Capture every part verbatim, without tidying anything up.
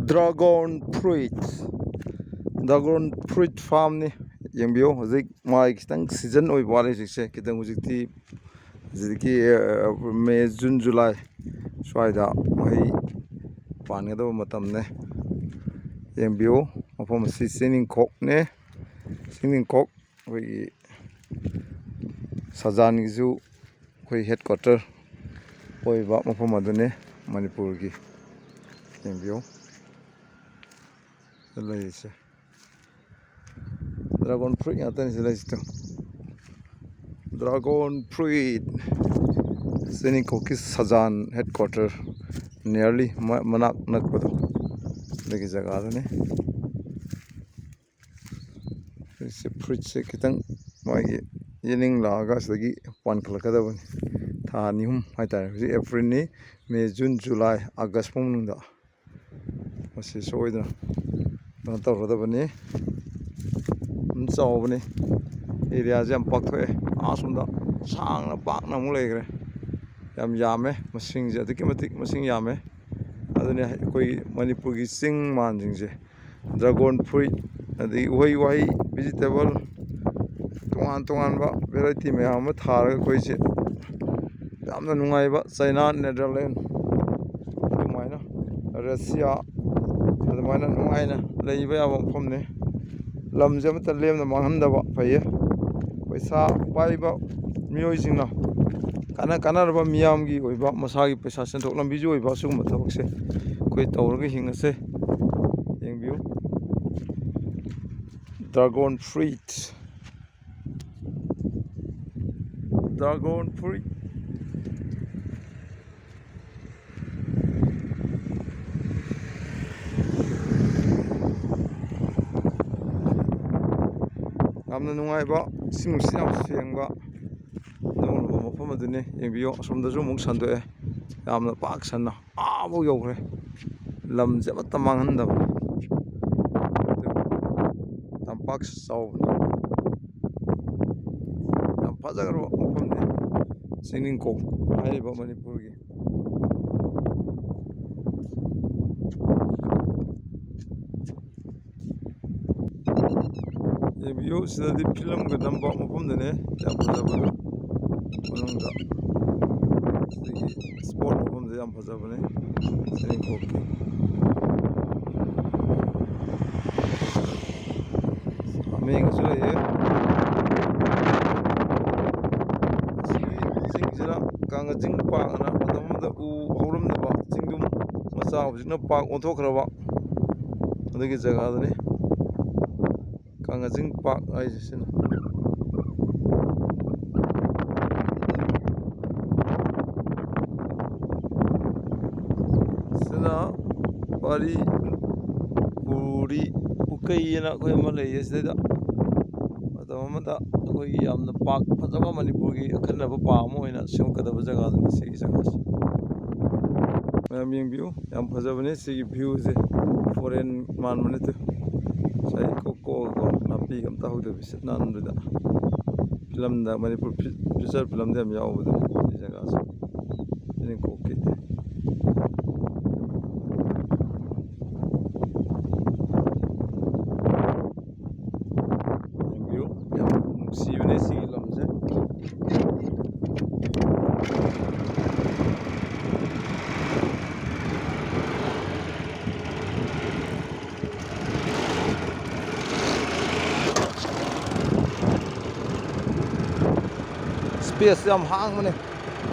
Dragon fruit, dragon fruit farmꯅꯤ꯫ ꯌꯦꯡꯕꯤꯌꯨ, ꯍꯧꯖꯤꯛ ꯃꯥꯒꯤ ꯈꯤꯇꯪ season ꯑꯣꯏꯕ ꯋꯥꯠꯂꯤ ꯍꯧꯖꯤꯛꯁꯦ꯫ ꯈꯤꯇꯪ ꯍꯧꯖꯤꯛꯇꯤ, ꯍꯧꯖꯤꯛꯀꯤ ꯃꯦ, ꯖꯨꯟ, ꯖꯨꯂꯥꯏ ꯁ꯭ꯋꯥꯏꯗ ꯃꯍꯩ ꯄꯥꯟꯒꯗꯕ ꯃꯇꯝꯅꯦ꯫ ꯌꯦꯡꯕꯤꯌꯨ, ꯃꯐꯝ ꯑꯁꯤ ꯆꯤꯡꯅꯤꯡꯈꯣꯛꯅꯦ꯫ ꯆꯤꯡꯅꯤꯡꯈꯣꯛ ꯑꯩꯈꯣꯏꯒꯤ ꯁꯖꯥꯟꯒꯤꯁꯨ ꯑꯩꯈꯣꯏ headquarter ꯑꯣꯏꯕ ꯃꯐꯝ ꯑꯗꯨꯅꯤ ꯃꯅꯤꯄꯨꯔꯒꯤ꯫ ꯌꯦꯡꯕꯤꯌꯨ, ꯁꯤꯗ ꯂꯩꯔꯤꯁꯦ dragon fruit ꯉꯥꯛꯇꯅꯤ ꯁꯤꯗ ꯂꯩꯔꯤꯁꯤꯗ꯫ Dragon fruit, ꯆꯤꯡꯅꯤꯡꯈꯣꯛꯀꯤ ꯁꯖꯥꯟ headquarter, nearly ꯃꯅꯥꯛ ꯅꯛꯄꯗꯣ ꯑꯗꯨꯒꯤ ꯖꯒꯥꯗꯨꯅꯤ꯫ ꯁꯤ fruitꯁꯦ ꯈꯤꯇꯪ ꯃꯥꯒꯤ ꯌꯦꯅꯤꯡ ꯂꯥꯛꯑꯒ ꯁꯤꯗꯒꯤ ꯄꯥꯟꯈꯠꯂꯛꯀꯗꯕꯅꯤ꯫ ꯊꯥ ꯑꯅꯤ ꯑꯍꯨꯝ ꯍꯥꯏꯇꯥꯔꯦ꯫ ꯍꯧꯖꯤꯛ Aprilꯅꯤ, May, June, July, August ꯐꯥꯎ ꯃꯅꯨꯡꯗ ꯃꯁꯤ ꯁꯣꯏꯗꯅ ꯀꯩꯅꯣ ꯇꯧꯔꯗꯕꯅꯤ꯫ ꯑꯗꯨꯝ ꯆꯥꯎꯕꯅꯤ꯫ Areaꯁꯦ ꯌꯥꯝ ꯄꯥꯛꯊꯣꯛꯑꯦ꯫ ꯑꯥ ꯁꯣꯝꯗ ꯁꯥꯡꯅ ꯄꯥꯛꯅ ꯑꯃꯨꯛ ꯂꯩꯈ꯭ꯔꯦ꯫ ꯌꯥꯝ ꯌꯥꯝꯃꯦ ꯃꯁꯤꯡꯁꯦ, ꯑꯗꯨꯛꯀꯤ ꯃꯇꯤꯛ ꯃꯁꯤꯡ ꯌꯥꯝꯃꯦ꯫ ꯑꯗꯨꯅꯤ ꯑꯩꯈꯣꯏ ꯃꯅꯤꯄꯨꯔꯒꯤ ꯆꯤꯡ ꯃꯥꯟꯁꯤꯡꯁꯦ dragon fruit, ꯑꯗꯒꯤ ꯎꯍꯩ ꯋꯥꯍꯩ, vegetable, ꯇꯣꯉꯥꯟ ꯇꯣꯉꯥꯟꯕ variety ꯃꯌꯥꯝ ꯑꯃ ꯊꯥꯔꯒ ꯑꯩꯈꯣꯏꯁꯦ ꯌꯥꯝꯅ ꯅꯨꯡꯉꯥꯏꯕ, China, Netherlands, ꯑꯗꯨꯃꯥꯏꯅ Russia, ꯑꯗꯨꯃꯥꯏꯅ ꯅꯨꯡꯉꯥꯏꯅ ꯂꯩꯕ ꯌꯥꯕ ꯃꯐꯝꯅꯤ꯫ ꯂꯝꯁꯦ ꯑꯃꯠꯇ ꯂꯦꯝꯅ ꯃꯥꯡꯍꯟꯗꯕ ꯐꯩꯌꯦ꯫ ꯄꯩꯁꯥ ꯄꯥꯏꯕ ꯃꯤꯑꯣꯏꯁꯤꯡꯅ, ꯀꯥꯟꯅ ꯀꯥꯟꯅꯔꯕ ꯃꯤꯌꯥꯝꯒꯤ ꯑꯣꯏꯕ, ꯃꯁꯥꯒꯤ ꯄꯩꯁꯥ ꯁꯦꯟꯊꯣꯛ ꯂꯝꯕꯤꯁꯨ ꯑꯣꯏꯕ, ꯁꯤꯒꯨꯝꯕ ꯊꯕꯛꯁꯦ ꯑꯩꯈꯣꯏ ꯇꯧꯔꯒ ꯍꯤꯡꯉꯁꯦ꯫ ꯌꯦꯡꯕꯤꯌꯨ, dragon fruit, dragon fruit꯫ ꯌꯥꯝꯅ ꯅꯨꯡꯉꯥꯏꯕ, ꯏꯁꯤꯡ ꯅꯨꯡꯁꯤꯠ ꯌꯥꯝ ꯁꯦꯡꯕ ꯑꯗꯨꯒꯨꯝꯂꯕ ꯃꯐꯝ ꯑꯗꯨꯅꯤ꯫ ꯌꯦꯡꯕꯤꯌꯨ, ꯑꯁꯣꯝꯗꯁꯨ ꯑꯃꯨꯛ ꯁꯟꯗꯣꯛꯑꯦ, ꯌꯥꯝꯅ ꯄꯥꯛ ꯁꯟꯅ ꯑꯥꯐꯥꯎ ꯌꯧꯈ꯭ꯔꯦ꯫ ꯂꯝꯁꯦ ꯑꯃꯠꯇ ꯃꯥꯡꯍꯟꯗꯕꯅꯤ꯫ ꯇꯝꯄꯥꯛꯁꯨ ꯆꯥꯎꯕꯅꯤ꯫ ꯌꯥꯝ ꯐꯖꯈ꯭ꯔꯕ ꯃꯐꯝꯅꯤ ꯆꯤꯡꯅꯤꯡꯈꯣꯛ ꯍꯥꯏꯔꯤꯕ ꯃꯅꯤꯄꯨꯔꯒꯤ꯫ ꯁꯤꯗꯗꯤ ꯐꯤꯂꯝꯒ ꯅꯝꯕ ꯃꯐꯝꯗꯅꯦ, ꯌꯥꯝ ꯐꯖꯕꯗꯣ꯫ ꯃꯅꯨꯡꯗ ꯁꯤꯒꯤ ꯁ꯭ꯄꯣꯠ ꯃꯐꯝꯁꯦ ꯌꯥꯝ ꯐꯖꯕꯅꯦ, ꯆꯤꯡꯈꯣꯛꯀꯤ꯫ ꯍꯥꯃꯦꯡꯁꯨ ꯂꯩꯌꯦ꯫ ꯑꯁꯤꯒꯤ ꯆꯤꯡꯁꯤꯅ ꯀꯥꯡꯒꯆꯤꯡ ꯄꯥꯛ ꯑꯅ ꯃꯇꯝ ꯑꯃꯗ ꯎ ꯍꯧꯔꯝꯗꯕ ꯆꯤꯡꯗꯨꯝ ꯃꯆꯥ, ꯍꯧꯖꯤꯛꯅ ꯄꯥꯛ ꯑꯣꯟꯊꯣꯛꯈ꯭ꯔꯕ ꯑꯗꯨꯒꯤ ꯖꯒꯥꯗꯨꯅꯤ꯫ ꯀꯥꯡꯒꯆꯤꯡ ꯄꯥꯛ ꯍꯥꯏꯁꯦ ꯁꯤꯅ꯫ ꯁꯤꯅ ꯄꯥꯔꯤ ꯄꯨꯔꯤ ꯄꯨꯀꯩ ꯑꯅ ꯑꯩꯈꯣꯏ ꯑꯃ ꯂꯩꯌꯦ ꯁꯤꯗꯩꯗ꯫ ꯃꯇꯝ ꯑꯃꯗ ꯑꯩꯈꯣꯏꯒꯤ ꯌꯥꯝꯅ ꯄꯥꯛ ꯐꯖꯕ, ꯃꯅꯤꯄꯨꯔꯒꯤ ꯑꯈꯟꯅꯕ ꯄꯥꯛ ꯑꯃ ꯑꯣꯏꯅ ꯁꯦꯝꯒꯠꯀꯗꯕ ꯖꯒꯥꯗꯨꯅꯤ ꯁꯤꯒꯤ ꯖꯒꯥꯁꯦ꯫ ꯃꯌꯥꯝ ꯌꯦꯡꯕꯤꯌꯨ, ꯌꯥꯝ ꯐꯖꯕꯅꯦ ꯁꯤꯒꯤ ꯚ꯭ꯌꯨꯁꯦ꯫ ꯐꯣꯔꯦꯟ ꯃꯥꯟꯕ ꯅꯠꯇꯦ꯫ ꯉꯁꯥꯏ ꯏꯀꯣꯛ ꯀꯣꯛꯑꯒꯀꯣ, ꯅꯥꯄꯤꯒ ꯑꯝꯇ ꯍꯧꯗꯕꯤ ꯁꯤꯠ ꯅꯥꯟꯕꯗ꯫ ꯐꯤꯂꯝꯗ, ꯃꯅꯤꯄꯨꯔ ꯐꯤ-, ꯐꯤꯆꯔ ꯐꯤꯂꯝꯗ ꯌꯥꯝ ꯌꯥꯎꯕꯗꯣ ꯁꯤ ꯖꯒꯥꯁꯦ꯫ ꯆꯤꯡꯈꯣꯛꯀꯤ꯫ ꯌꯦꯡꯕꯤꯌꯨ, ꯌꯥꯝ ꯅꯨꯡꯁꯤꯕꯅꯦ ꯁꯤꯒꯤ ꯂꯝꯁꯦ꯫ ꯁ꯭ꯄꯦꯁ ꯌꯥꯝ ꯍꯥꯡꯕꯅꯦ꯫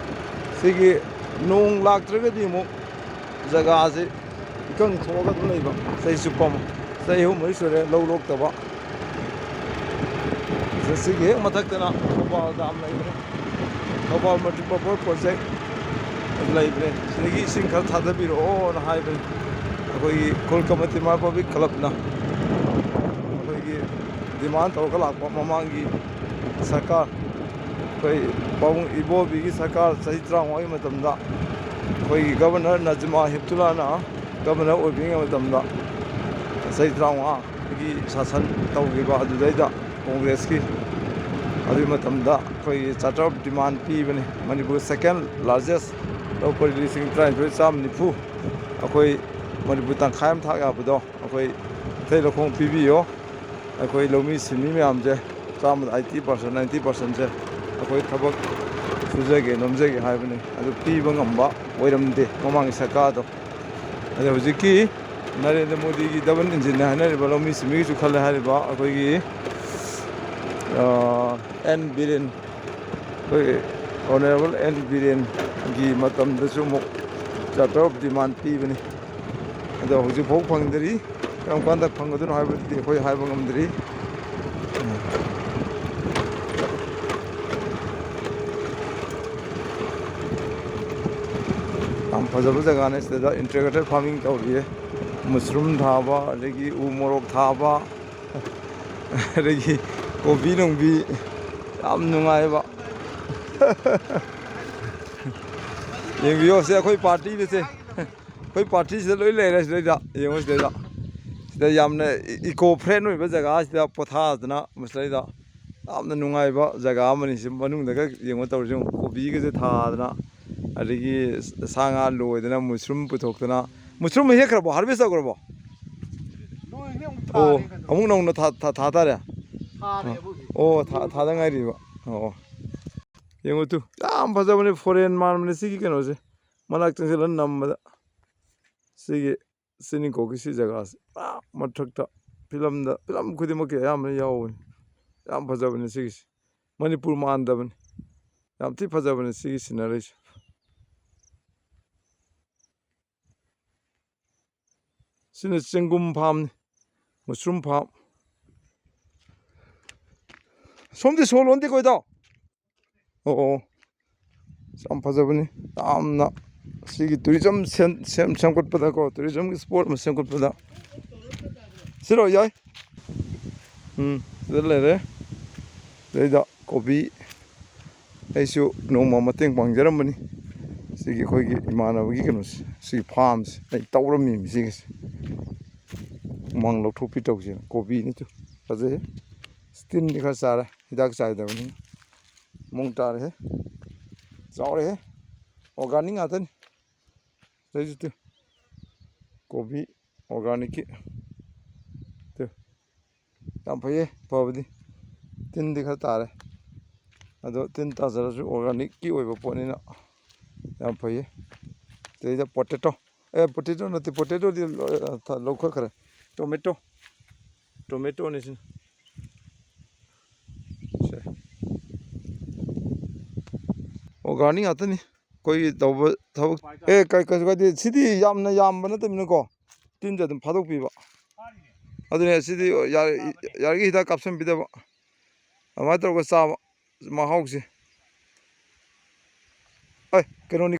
ꯁꯤꯒꯤ ꯅꯣꯡ ꯂꯥꯛꯇ꯭ꯔꯒꯗꯤ ꯑꯃꯨꯛ ꯖꯒꯥꯁꯤ ꯏꯀꯪ ꯊꯣꯛꯑꯒ ꯑꯗꯨꯝ ꯂꯩꯕ꯫ ꯆꯍꯤ ꯆꯨꯞꯄ ꯑꯃ, ꯆꯍꯤ ꯑꯍꯨꯝ ꯃꯔꯤ ꯁꯨꯔꯦ ꯂꯧ ꯂꯣꯛꯇꯕ꯫ ꯁꯤꯒꯤ ꯍꯦꯛ ꯃꯊꯛꯇꯅ ꯊꯧꯕꯥꯜ ꯗꯥꯝ ꯂꯩꯕꯅꯦ, ꯊꯧꯕꯥꯜ ꯃꯜꯇꯤꯄꯔꯄꯁ ꯄ꯭ꯔꯣꯖꯦꯛ ꯂꯩꯕꯅꯦ꯫ ꯁꯤꯗꯒꯤ ꯏꯁꯤꯡ ꯈꯔ ꯊꯥꯗꯕꯤꯔꯛꯑꯣꯅ ꯍꯥꯏꯕꯅꯤ ꯑꯩꯈꯣꯏꯒꯤ ꯈꯨꯜ ꯀꯃꯇꯤ ꯏꯃꯥ ꯄꯕ꯭ꯂꯤꯛ ꯀ꯭ꯂꯕꯅ꯫ ꯑꯩꯈꯣꯏꯒꯤ ꯗꯤꯃꯥꯟ ꯇꯧꯔꯒ ꯂꯥꯛꯄ ꯃꯃꯥꯡꯒꯤ ꯁꯔꯀꯥꯔ, ꯑꯩꯈꯣꯏ ꯄꯥꯕꯨꯡ ꯏꯕꯣꯕꯤꯒꯤ ꯁꯔꯀꯥꯔ ꯆꯍꯤ ꯇꯔꯥꯃꯉꯥꯒꯤ ꯃꯇꯝꯗ ꯑꯩꯈꯣꯏꯒꯤ ꯒꯕꯔꯅꯔ ꯅꯖꯃꯥ ꯍꯦꯞꯇꯨꯂꯥꯅ ꯒꯕꯔꯅꯔ ꯑꯣꯏꯕꯤꯔꯤꯉꯩ ꯃꯇꯝꯗ ꯆꯍꯤ ꯇꯔꯥꯃꯉꯥꯒꯤ ꯁꯥꯁꯟ ꯇꯧꯈꯤꯕ ꯑꯗꯨꯗꯩꯗ ꯀꯣꯡꯒ꯭ꯔꯦꯁꯀꯤ ꯑꯗꯨꯒꯤ ꯃꯇꯝꯗ ꯑꯩꯈꯣꯏꯒꯤ ꯆꯥꯔꯇꯔ ꯑꯣꯐ ꯗꯤꯃꯥꯟ ꯄꯤꯕꯅꯤ꯫ ꯃꯅꯤꯄꯨꯔ ꯁꯦꯀꯦꯟ ꯂꯥꯔꯖꯦꯁ ꯂꯧ ꯄꯔꯤ ꯂꯤꯁꯤꯡ ꯇꯔꯥꯅꯤꯊꯣꯏ ꯆꯥꯝꯃ ꯅꯤꯐꯨ, ꯑꯩꯈꯣꯏ ꯃꯅꯤꯄꯨꯔ ꯇꯪꯈꯥꯏ ꯑꯃ ꯊꯥꯛ ꯌꯥꯕꯗꯣ ꯑꯩꯈꯣꯏ ꯏꯊꯩ ꯂꯧꯈꯣꯡ ꯄꯤꯕꯤꯌꯣ꯫ ꯑꯩꯈꯣꯏ ꯂꯧꯃꯤ ꯁꯤꯟꯃꯤ ꯃꯌꯥꯝꯁꯦ ꯆꯥꯝꯃꯗ eighty percent, ninety percentꯁꯦ ꯑꯩꯈꯣꯏ ꯊꯕꯛ ꯁꯨꯖꯒꯦ, ꯅꯣꯝꯖꯒꯦ ꯍꯥꯏꯕꯅꯤ꯫ ꯑꯗꯨ ꯄꯤꯕ ꯉꯝꯕ ꯑꯣꯏꯔꯝꯗꯦ ꯃꯃꯥꯡꯒꯤ ꯁꯔꯀꯥꯔꯗꯣ꯫ ꯑꯗꯣ ꯍꯧꯖꯤꯛꯀꯤ ꯅꯔꯦꯟꯗ꯭ꯔ ꯃꯣꯗꯤꯒꯤ double engineꯅ ꯍꯥꯏꯅꯔꯤꯕ ꯂꯧꯃꯤ ꯁꯤꯟꯃꯤꯒꯤꯁꯨ ꯈꯜꯂꯦ ꯍꯥꯏꯔꯤꯕ ꯑꯩꯈꯣꯏꯒꯤ, ꯑ, ꯑꯦꯟ ꯕꯤꯔꯦꯟ, ꯑꯩꯈꯣꯏ Honourable ꯑꯦꯟ ꯕꯤꯔꯦꯟꯒꯤ ꯃꯇꯝꯗꯁꯨ ꯑꯃꯨꯛ charter of demand ꯄꯤꯕꯅꯤ꯫ ꯑꯗꯣ ꯍꯧꯖꯤꯛꯐꯥꯎ ꯐꯪꯗ꯭ꯔꯤ꯫ ꯀꯔꯝ ꯀꯥꯟꯗ ꯐꯪꯒꯗꯣꯏꯅꯣ ꯍꯥꯏꯕꯗꯨꯗꯤ ꯑꯩꯈꯣꯏ ꯍꯥꯏꯕ ꯉꯝꯗ꯭ꯔꯤ꯫ ꯌꯥꯝ ꯐꯖꯕ ꯖꯒꯥꯅꯤ꯫ ꯁꯤꯗ integrated farming ꯇꯧꯔꯤꯌꯦ꯫ Mushroom ꯊꯥꯕ, ꯑꯗꯒꯤ ꯎ ꯃꯣꯔꯣꯛ ꯊꯥꯕ, ꯑꯗꯒꯤ ꯀꯣꯕꯤ ꯅꯨꯡꯕꯤ, ꯌꯥꯝ ꯅꯨꯡꯉꯥꯏꯕ꯫ ꯌꯦꯡꯕꯤꯌꯣ, ꯁꯦ ꯑꯩꯈꯣꯏ partyꯅꯦ ꯁꯦ꯫ ꯑꯩꯈꯣꯏ partyꯁꯤꯗ ꯂꯣꯏ ꯂꯩꯔꯦ ꯁꯤꯗꯩꯗ꯫ ꯌꯦꯡꯉꯣ ꯁꯤꯗꯩꯗ꯫ ꯁꯤꯗ ꯌꯥꯝꯅ eco friend ꯑꯣꯏꯕ ꯖꯒꯥꯁꯤꯗ ꯄꯣꯊꯥꯗꯅ ꯃꯁꯤꯗꯩꯗ ꯌꯥꯝꯅ ꯅꯨꯡꯉꯥꯏꯕ ꯖꯒꯥ ꯑꯃꯅꯤ꯫ ꯁꯤ ꯃꯅꯨꯡꯗꯒ ꯌꯦꯡꯉꯣ ꯇꯧꯔꯤꯁꯤ ꯌꯦꯡꯉꯣ꯫ ꯀꯣꯕꯤꯒꯁꯦ ꯊꯥꯗꯅ, ꯑꯗꯒꯤ ꯁꯥ ꯉꯥ ꯂꯣꯏꯗꯅ, mushroom ꯄꯨꯊꯣꯛꯇꯅ꯫ Mushroom ꯍꯦꯛꯈ꯭ꯔꯕꯣ? Harvest ꯇꯧꯈ꯭ꯔꯕꯣ? ꯂꯣꯏꯈ꯭ꯔꯦ, ꯑꯃꯨꯛ ꯑꯣ, ꯊꯥꯔꯦ ꯀꯩꯅꯣ꯫ ꯑꯃꯨꯛ ꯅꯧꯅ ꯊꯥ-, ꯊꯥ-, ꯊꯥ ꯇꯥꯔꯦ? ꯊꯥꯔꯦ ꯑꯣ꯫ ꯑꯃꯨꯛ꯫ ꯑꯣ, ꯊꯥ-, ꯊꯥꯗ ꯉꯥꯏꯔꯤꯕ꯫ ꯑꯣ, ꯑꯣ꯫ ꯌꯦꯡꯉꯨ ꯇꯨ, ꯌꯥꯝ ꯐꯖꯕꯅꯦ, foreign ꯃꯥꯟꯕꯅꯦ ꯁꯤꯒꯤ ꯀꯩꯅꯣꯁꯦ꯫ ꯃꯅꯥꯛ ꯆꯪꯁꯤꯜꯂ ꯅꯝꯕꯗ꯫ ꯁꯤꯒꯤ ꯆꯤꯅꯤꯡꯈꯣꯛꯀꯤ ꯁꯤ ꯖꯒꯥꯁꯦ ꯄꯨꯔꯥ ꯃꯊꯛꯇ ꯐꯤꯂꯝꯗ, ꯐꯤꯂꯝ ꯈꯨꯗꯤꯡꯃꯛꯀꯤ ꯑꯌꯥꯝꯕꯅ ꯌꯥꯎꯕꯅꯤ꯫ ꯌꯥꯝ ꯐꯖꯕꯅꯦ ꯁꯤꯒꯤꯁꯦ꯫ ꯃꯅꯤꯄꯨꯔ ꯃꯥꯟꯗꯕꯅꯤ꯫ ꯌꯥꯝ ꯊꯤ ꯐꯖꯕꯅꯦ ꯁꯤꯒꯤ sceneryꯁꯦ꯫ ꯁꯤꯅ ꯆꯦꯡꯒꯨꯝ farmꯅꯤ, mushroom farm꯫ ꯁꯣꯝꯗꯤ ꯁꯣ ꯂꯣꯟꯗꯦꯀꯣ ꯏꯇꯥꯎ? ꯑꯣ, ꯑꯣ꯫ ꯌꯥꯝ ꯐꯖꯕꯅꯤ꯫ ꯌꯥꯝꯅ ꯁꯤꯒꯤ tourism ꯁꯦꯝ-, ꯁꯦꯝ-, ꯁꯦꯝꯒꯠꯄꯗꯀꯣ, tourismꯒꯤ spot ꯑꯃ ꯁꯦꯝꯒꯠꯄꯗ꯫ ꯁꯤꯔꯣ ꯌꯥꯏ꯫ ꯎꯝ, ꯁꯤꯗ ꯂꯩꯔꯦ꯫ ꯁꯤꯗꯩꯗ ꯀꯣꯕꯤ ꯑꯩꯁꯨ ꯅꯣꯡꯃ ꯃꯇꯦꯡ ꯄꯥꯡꯖꯔꯝꯕꯅꯤ꯫ ꯁꯤꯒꯤ ꯑꯩꯈꯣꯏꯒꯤ ꯏꯃꯥꯟꯅꯕꯒꯤ ꯀꯩꯅꯣꯁꯦ, ꯁꯤꯒꯤ farmꯁꯦ ꯑꯩ ꯇꯧꯔꯝꯃꯤꯅꯤ ꯁꯤꯒꯤꯁꯦ꯫ ꯍꯨꯃꯥꯡ ꯂꯧꯊꯣꯛꯄꯤ ꯇꯧꯁꯦꯅ꯫ ꯀꯣꯕꯤꯅꯤ ꯇꯨ꯫ ꯐꯖꯩ꯫ Stinꯗꯤ ꯈꯔ ꯆꯥꯔꯦ꯫ ꯍꯤꯗꯥꯛ ꯆꯥꯏꯗꯕꯅꯤꯅ꯫ ꯃꯑꯣꯡ ꯇꯥꯔꯦꯍꯦ꯫ ꯆꯥꯎꯔꯦꯍꯦ꯫ Organic ꯉꯥꯛꯇꯅꯤ꯫ ꯁꯤꯗꯩꯁꯨ ꯇꯨ꯫ ꯀꯣꯕꯤ organicꯀꯤ꯫ ꯇꯨ꯫ ꯌꯥꯝ ꯐꯩꯌꯦ, ꯐꯕꯗꯤ꯫ ꯇꯤꯟꯗꯤ ꯈꯔ ꯇꯥꯔꯦ, ꯑꯗꯣ ꯇꯤꯟ ꯇꯥꯖꯔꯁꯨ organicꯀꯤ ꯑꯣꯏꯕ ꯄꯣꯠꯅꯤꯅ ꯌꯥꯝ ꯐꯩꯌꯦ꯫ ꯁꯤꯗꯩꯗ potato, ꯑꯦ, potato ꯅꯠꯇꯦ, potatoꯗꯤ ꯂꯧꯈꯠꯈ꯭ꯔꯦ꯫ Tomato, tomatoꯅꯤ ꯁꯤꯅ꯫ ꯁꯦ꯫ Organic ꯉꯥꯛꯇꯅꯤ ꯑꯩꯈꯣꯏꯒꯤ ꯇꯧꯕ ꯊꯕꯛ꯫ ꯑꯦ, ꯀꯩ-, ꯀꯩꯁꯨ ꯀꯥꯏꯗꯦ꯫ ꯁꯤꯗꯤ ꯌꯥꯝꯅ ꯌꯥꯝꯕ ꯅꯠꯇꯕꯅꯤꯅꯀꯣ, ꯇꯤꯟꯁꯦ ꯑꯗꯨꯝ ꯐꯥꯗꯣꯛꯄꯤꯕ꯫ ꯑꯗꯨꯅꯦ ꯁꯤꯗꯤ ꯌꯥꯔ-, ꯌꯥꯔꯤꯈꯩ ꯍꯤꯗꯥꯛ ꯀꯥꯞꯁꯤꯟꯕꯤꯗꯕ꯫ ꯑꯗꯨꯃꯥꯏꯅ ꯇꯧꯔꯒ ꯆꯥꯕ ꯃꯍꯥꯎꯁꯦ꯫ ꯑꯦ, ꯀꯩꯅꯣꯅꯤ꯫